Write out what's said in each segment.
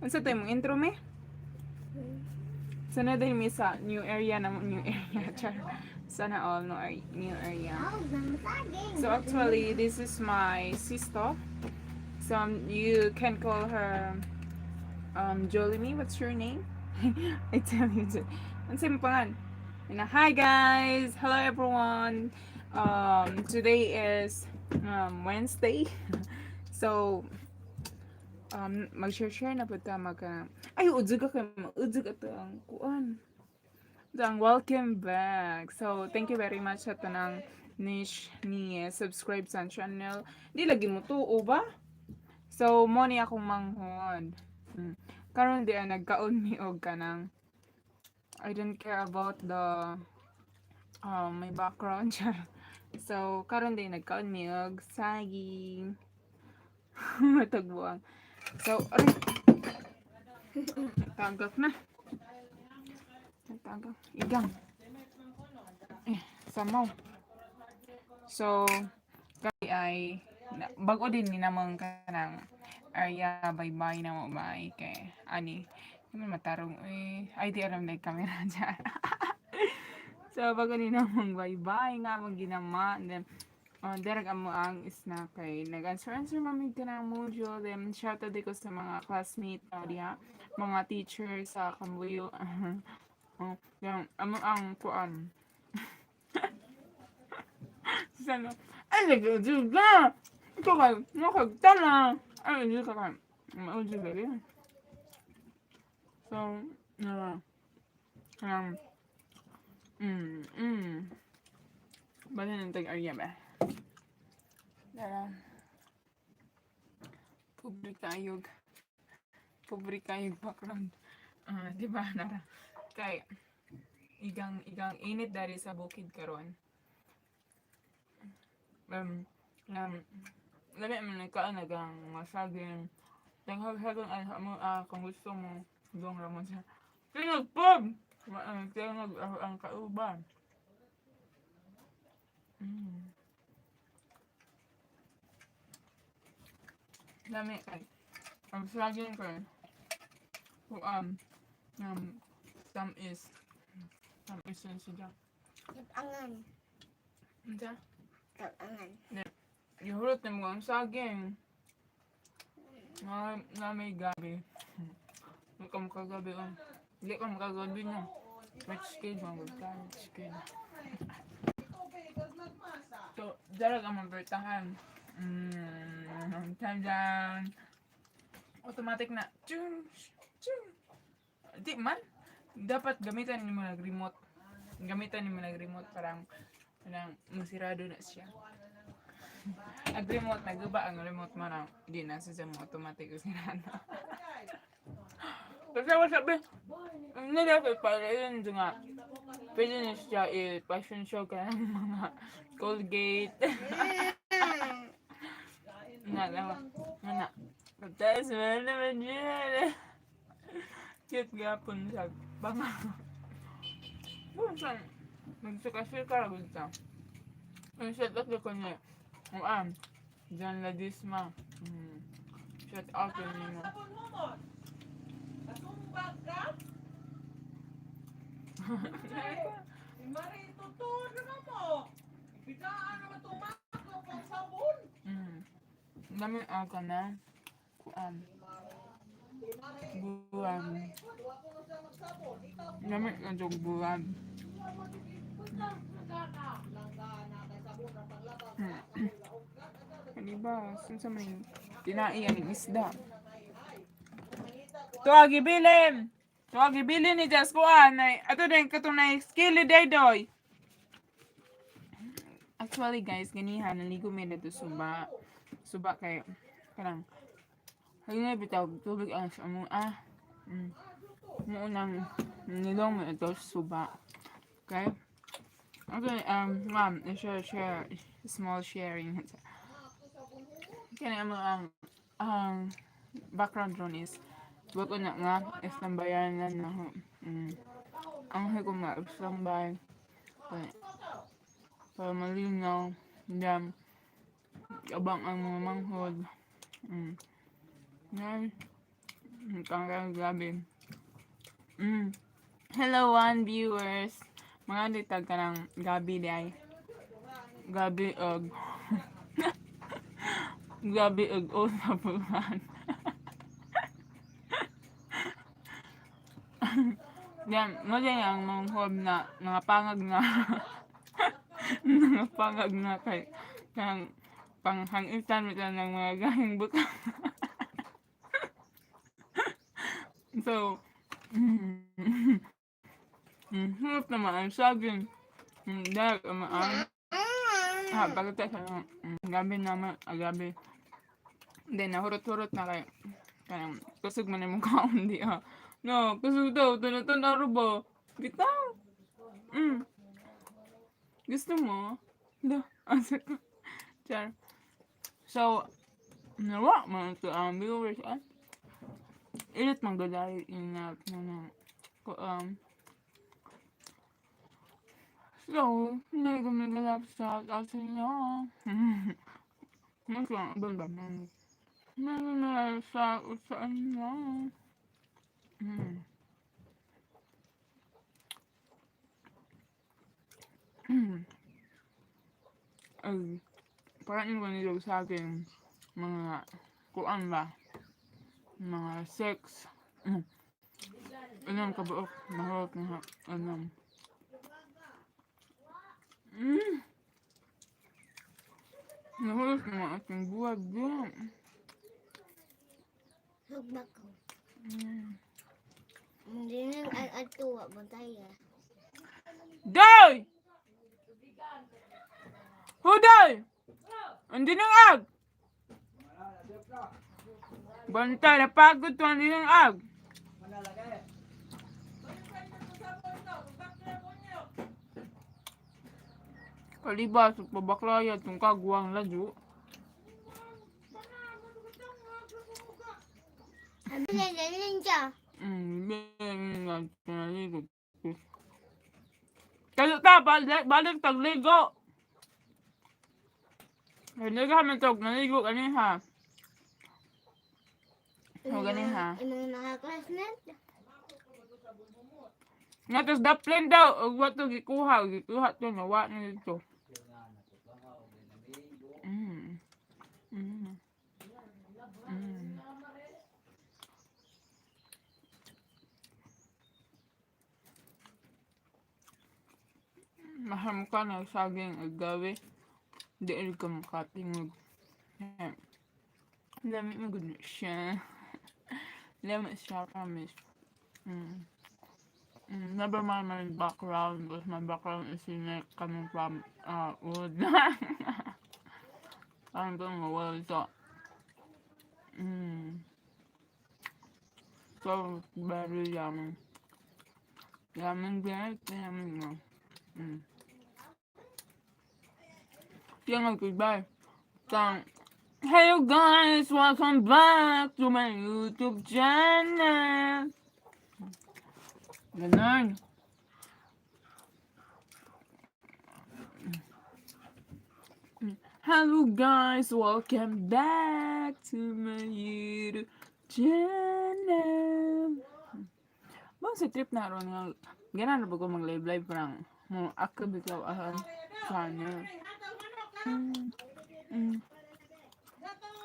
Unsa to imong intro me? Sana din mi sa new area na new area. Char. Sana all no new area. So actually, this is my sister. So you can call her Jolimi. What's your name? I tell you. Unsa imong pangan? Na, hi guys! Hello everyone! Today is Wednesday. So, mag-share-share na pud ta magka. Ay, udzug ka kay udzug ato ang kuan. Ang welcome back. So, thank you very much sa tanang niche ni subscribe sa channel. Di lagi mo tuo ba? So, mo ni akong manghod. Karon di ang nagkaon mi og kanang I don't care about the my background. Char. So, karon din nagkaon mi og saging. Matagbuang. So, aray. Tagak na. Tagak. Igang. Eh, samaw. So, kay ay bago din ni namang kanang area, bye-bye na mo bye kay ani di man matarong eh ay di alam na yung camera dyan. So bago ni namang bye-bye nga mong ginama and then derag amo ang isna kay nag-answer answer mami ka ng module. Then shout out ko sa mga classmate na diha, mga teacher sa Kambuyo. Oh, yung amo ang kuan sana ay nag-juga ito kay nakagtala ay hindi ka kay maujo lagi. So bali ng tag area ba. Dara. Pobre kayog. Pobre kayog background. Ah, di ba nara? Kay igang igang init dari sa bukid karon. Lami man nagkaan nagang masaging. Tanghag-hagang ay mo ah, kung gusto mo dong ramon siya. Tingog pub. Tingog ang kauban. Lami kay ang saging kay kuan tamis. Tamis yun siya. Tapangan. Unsa? Tapangan. Ihulot na mo ang saging. Na may gabi. Hindi ka makagabi oh. Hindi ka makagabi no. Rich kid, mga good ka, rich kid. So, darag ang mabertahan. Time down. Automatic na. Chung, chung. Di man. Dapat gamitan ni mo nag-remote. Gamitan ni mo nag-remote parang parang masirado na siya. Ang remote, naguba ang remote mo na di na sa mo automatic yung sirado. Kasi ako sabi, hindi dapat para yun nga. Pwede na siya i-fashion show ka ng mga Colgate. Nga na, nga na. Tapos, meron naman yun. Cute gapon siya. Banga. Bukan. Magsika-sika ra gud ta. Ang shout out ko niya. Um, John Ladisma. Shout out to nimo. Sabon mo mo. Kasumbag ka? Mari tutur na mo. Bidaan naman tumako pang sabon. Dami ka na. Kuan. Buwan. Dami ka jog buwan. Ano ba? Saan sa may tinai ang isda? Tuwag ibilin! Tuwag ibilin ni Jas kuan. Ay, ato din katong na skilly daydoy. Actually guys, ganihan naligo mi dito suba. Suba kay kanang Ay bitaw tubig ang sa among ah. Mo nang nilong mo ito suba. Okay? Okay, ma'am, share share small sharing. Kani amo ang background ron is wag ko na nga istambayan na ho. Ang ko nga istambay. Okay. Para malinaw. Then, abang ang mga manghod. Ngay. Kang gabi. Hello, one viewers. Mga ditag ka ng gabi di ay. Gabi og gabi og usapuhan. Yan, mo din ang mga hob na mga pangag na mga pangag na kay kang panghangitan mo ng mga gahing buka. So, hirap naman ang saging. Dahil ang ah, pagkatay sa gabi naman, ah, gabi. Then, nahurot-hurot na kay kanang kusog man imong kaon di ah. No, kusog daw, tunod-tunod ba? Bitaw. Gusto mo? Da, asa ka? Char. So, nawa man ito ang viewers ah. Ilit man gulay in na na ko so, hindi ko magalap sa sa inyo. Mas lang, ba ba? Meron sa sa inyo. Ay, parang ko nilo sa akin mga kuan ba? Mga sex. Anong kabuok? Mahurot na anong. Nahulog na mga ating buwag din. Huwag ko. Hindi nang ang atuwa mo tayo. Day! Huday! Andi ng ag! Bantay, napagod to, andi ng ag. Kalibas, pabaklaya, itong kagwang ladyo. Sabi na ganyan siya. Naligo. Kayo ta, balik, balik tagligo. Hindi ka man tog, naligo kani ha. Oh, gani ha. Imong mga classmate. Nga tos daplin daw, ug wa to gikuha, gikuha to nawa ni dito. Maham ka na saging ug gawi. Di rin ka makatingog. Yeah. Lami mo gud siya. Lami siya, promise. Never mind my background because my background is in like coming from wood. I'm going away so so very yummy. Yummy, very yummy. Yan goodbye. Tang. Hello guys, welcome back to my YouTube channel. Ganon. Hello guys, welcome back to my YouTube channel. Bang sa trip na ron nga, ganan na ba ko mag live live parang mo ako bitaw ang channel.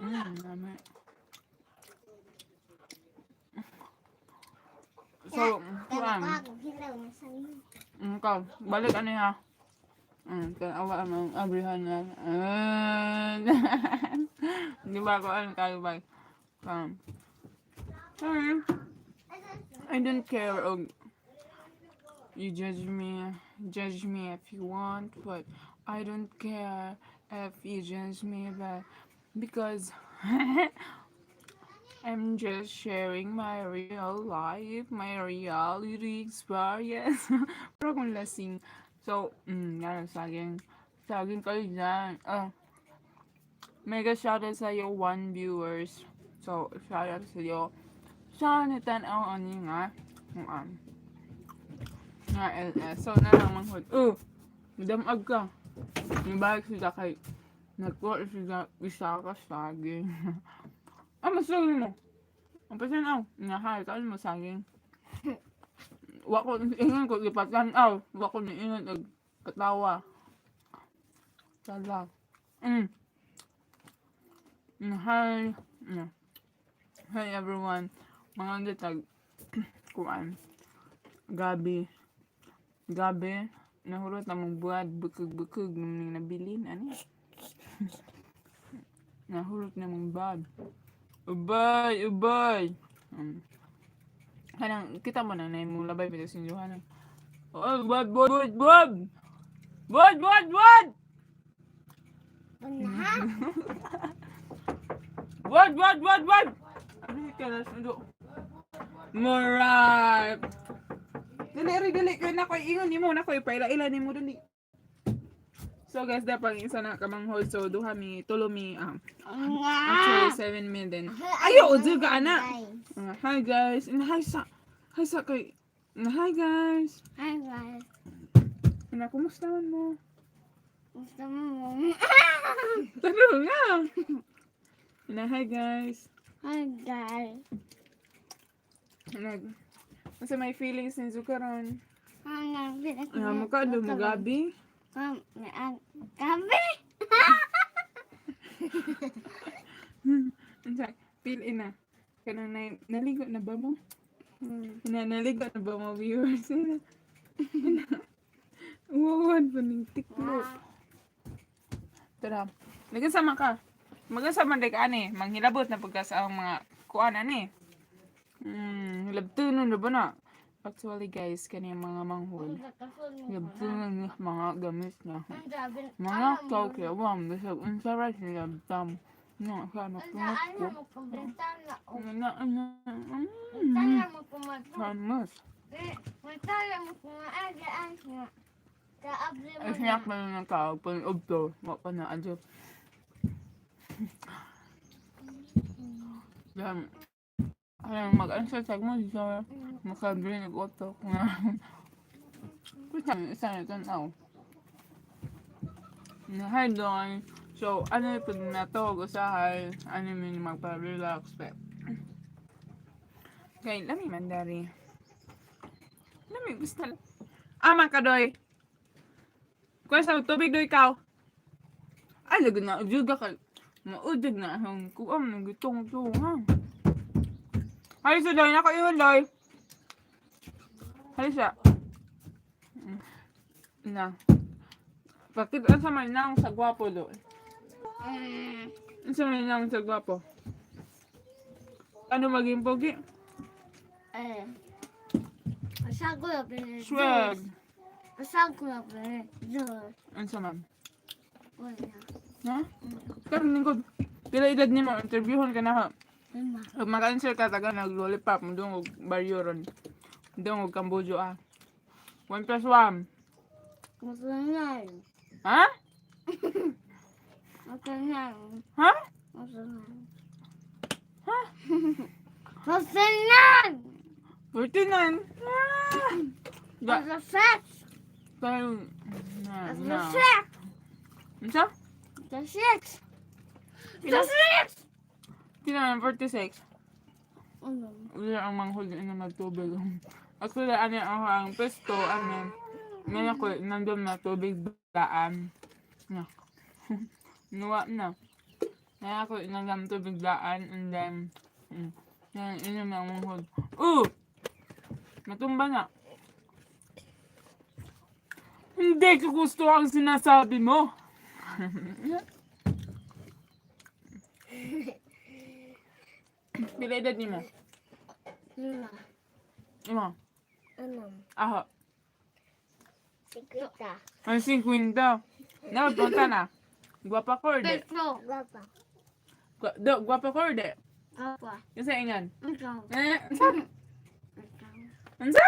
Dami. So, Kaya kuan. ako, hilaw na sa inyo. Ikaw, balik ano ha? Kaya awa ang abrihan na. Ah, di ba ko ano kayo ba? Sorry. I don't care. Oh, you judge me if you want, but I don't care if you judge me, but because I'm just sharing my real life, my reality experience. Pero kung lasing. So, yan, saging. Saging kayo dyan. Ah, mega shoutout sa iyo, one viewers. So, shoutout sa iyo. Sa tanaw ani nga. Nga LS. So, na lang manghod. Oh, damag ka. Nabalik sila kay nagkuha sila isa ka saging. Ah, masugin mo. Ang pasan-aw. Nga, hi. Kaon mo saging. Wa ko, ingon ko, ipatan-aw. Wa ko niingon, og katawa. Tala. Hi. Hi everyone. Mga tag kuan. Gabi. Gabi. Nahurot na mong buwad. Bukog-bukog. Nung nabilin. Ano? Nahurot na mong bad. Ubay! Ubay! Kanang, kita mo na na yung labay bitaw si Johanna. Oh, buwad, buwad, buwad, buwad! Buwad, buwad, buwad! Una. Buwad, buwad, buwad, buwad! Ano ka na sundo? Muray! Dali, ari, dali. Kaya na ko, ingon nimo na ko, ipaila-ila nimo dali. So guys, dapat isa na kamanghol. So, duha mi, tulo mi, actually, 7 mi din. Ayo, udzo ka, ana! Hi guys. And hi sa kay. Hi guys. Hi guys. Ana, kumusta man mo? Gusto mo? Tanong nga. Ana, hi guys. Hi guys. Ana, unsa may feelings ni Zukaron? Ano, Ana, mukha do mo gabi. Gabi. Unsa feel ina. Kanang na, naligo na ba mo? Na naligo na ba mo, viewers? Ina. Ina. Uwan pa ning tiklo. Tara. Nagansama ka. Magansama di ka ani. Manghilabot na pagka sa ang mga kuan ani. Hilabtunon na ba na? Actually guys, kani ang mga manghol. Hilabtunon na mga gamit na. Mga tao kaya wam bisag unsa ra sila tam. No, sa mapungot ko. Na na Hamas. Ay, sinak man ng tao, pag ubto, wa pa na adyo. Yan. Ay, mag-answer tag mo sa makabili ng utok nga. Kusa, isa na tanaw. Na hi Don. So, ano yung pag natawag usahay, ano yung magpa-relax pa. Kay, lami man dari. Lami, gusto lang. Ama ka, doy. Kuya sa tubig, doy, ikaw. Ay, lagi na, udyog ka. Maudyog na akong kuam ng gitong tunga. Ay, sa doy, nako yun, doy. Hali siya. Na. Bakit ang sa may nang sa gwapo doon? Ang sa may nang sa gwapo? Ano maging pogi? Eh. Swag. Swag. Ang sa ma'am? Ha? Karon lingkod. Pila edad nimo, interviewon ka na ha. Pag maka-answer ka, taga nag-lollipop, mudong og baryo ron. Mudong og Cambodia ah. 1 plus 1. Ha? Ha? Ha? 49! 49. Ah! Ga, That's a six! tayo. Na, That's na. a six! Unsa? The six! Pila? The six! Pila na 46. Ano? Wala ang manghol na magtubig. Actually, ano ang pesto, ano, ngayon ako, nandun na tubig daan. Na. Nuwa na. Ngayon ako, nandun tubig daan, and then, yan, inom na ang manghol. Oh! Natumba na. Hindi ko gusto ang sinasabi mo. Pila edad ni mo? Lima. Ima. Ano? Aho. 50. Ang 50. Na, punta na. Guwapa ko or di? Petro. Guapa. Do, guwapa ko or di? Guapa. Kasi ingan. Ikaw. Eh, unsa? Ikaw. Unsa?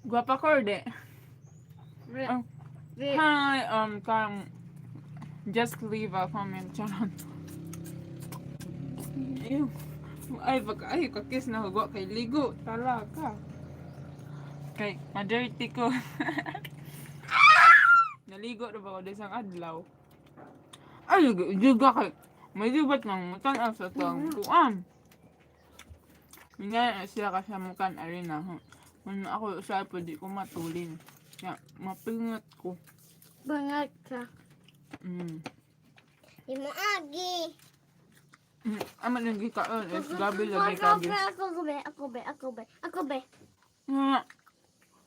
Guwapa ko or di? Oh. Hi, kang just leave a comment. Charot. Ew. Ay, baka, ay, kakis na hugo kay ligo. Tala ka. Kay, ma-dirty ko. Naligo na ba ako isang adlaw? Ay, juga kay, may dubat ng mutan sa tang kuan. Mingan sila kasamukan arena. Kung ako sa pwede ko matulin. Ya, mapingat ko. Bangat ka. Di mo agi. Ama nang gikaon is gabi lagi Ako gabi. be, ako be, ako be, ako be, ako be. Nga.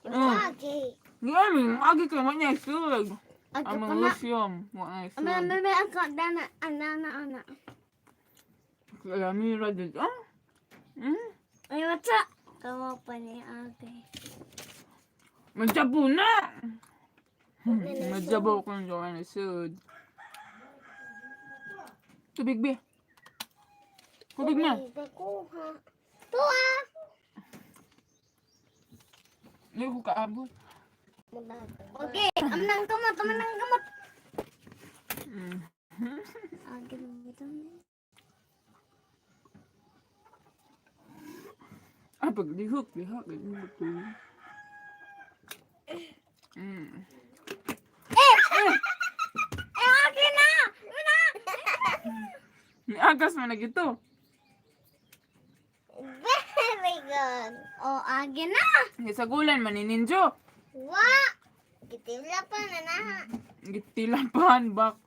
Di mo agi. Ngami, agi kay mo niya sulog. Ako Amang pa na. lusyom, mo ay Ama, sulog. ama, ako, dana, ana, ana. Lami ra dito. Ah. Ay, what's up? Kawa pa ni ate. Magjabo na. Magjabo ko ng jowa na sud. Tubig be. Tubig na. Kuha. Tuwa! Hindi ko kaabot. Okay, amnang kamot, amnang kamot. Agi mo. Ah, pag lihok, lihok. Lihok ko. Eh, okay na! Una! Niagas man na gito. Very good. Oh, agi na! Gisagulan man ni Ninjo. Wa! Gitila pa na na. Gitilapan bak.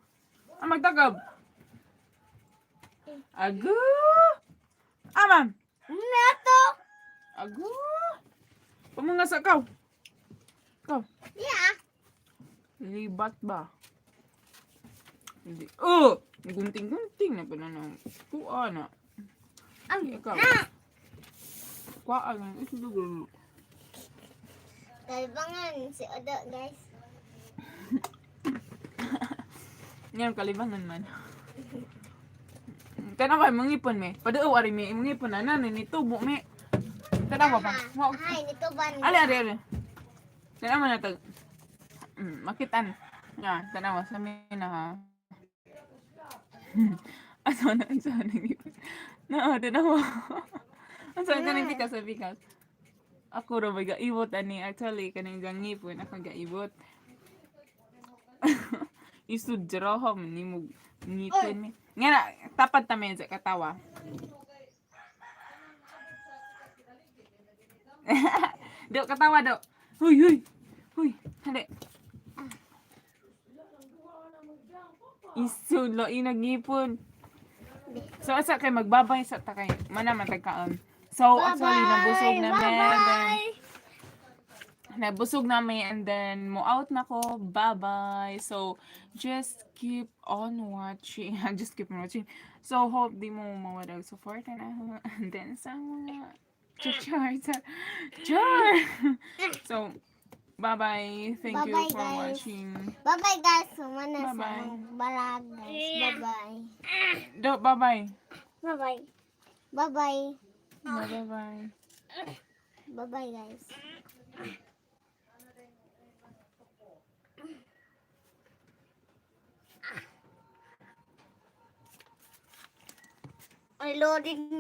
Ah, magtagab. Agu. Aman. Nato! Agu. Pamangasa ka. Kaw. Yeah. Libat ba? Hindi. Oh! Gunting-gunting na pala na. Kuha na. Ang Ikaw. na! Kuha na. Ito dugo. Kalbangan si Odo, guys. Ngayon, kalibangan man. Tanaw ba, mangipon me. Padao, ari me. Mangipon na nanay nitubo me. Tanaw ba? Wa. Ay, nito ba? Ali, ari, ari. Tanaw na tag. Makitan. Nga, tanaw sa na ha. Asa na, asa na ngipon. Na, tanaw. Asa na nang kita sa bikas. Ako ra ba gaibot ani actually kaning gangipon ako gaibot. Isud jroho man nimo ngipon mi. Nga na, tapat ta mi sa katawa. Do katawa do. Huy huy. Huy, hali. Isud lo inagipon. So asa kay magbabay sa ta kay mana man tagkaon. So actually nabusog na mi. Bye-bye! Nabusog na mi and then mo out na ko. Bye-bye. So just keep on watching. Just keep on watching. So hope di mo mawala og support and, and then sa mga char char char. So bye-bye. Thank you Bye-bye, for guys. watching. Bye-bye, guys. Sumana sa Bye-bye. mga balag, guys. Bye-bye. Do bye-bye. Bye-bye. Bye-bye. Bye-bye. Bye-bye, guys. Ay, loading.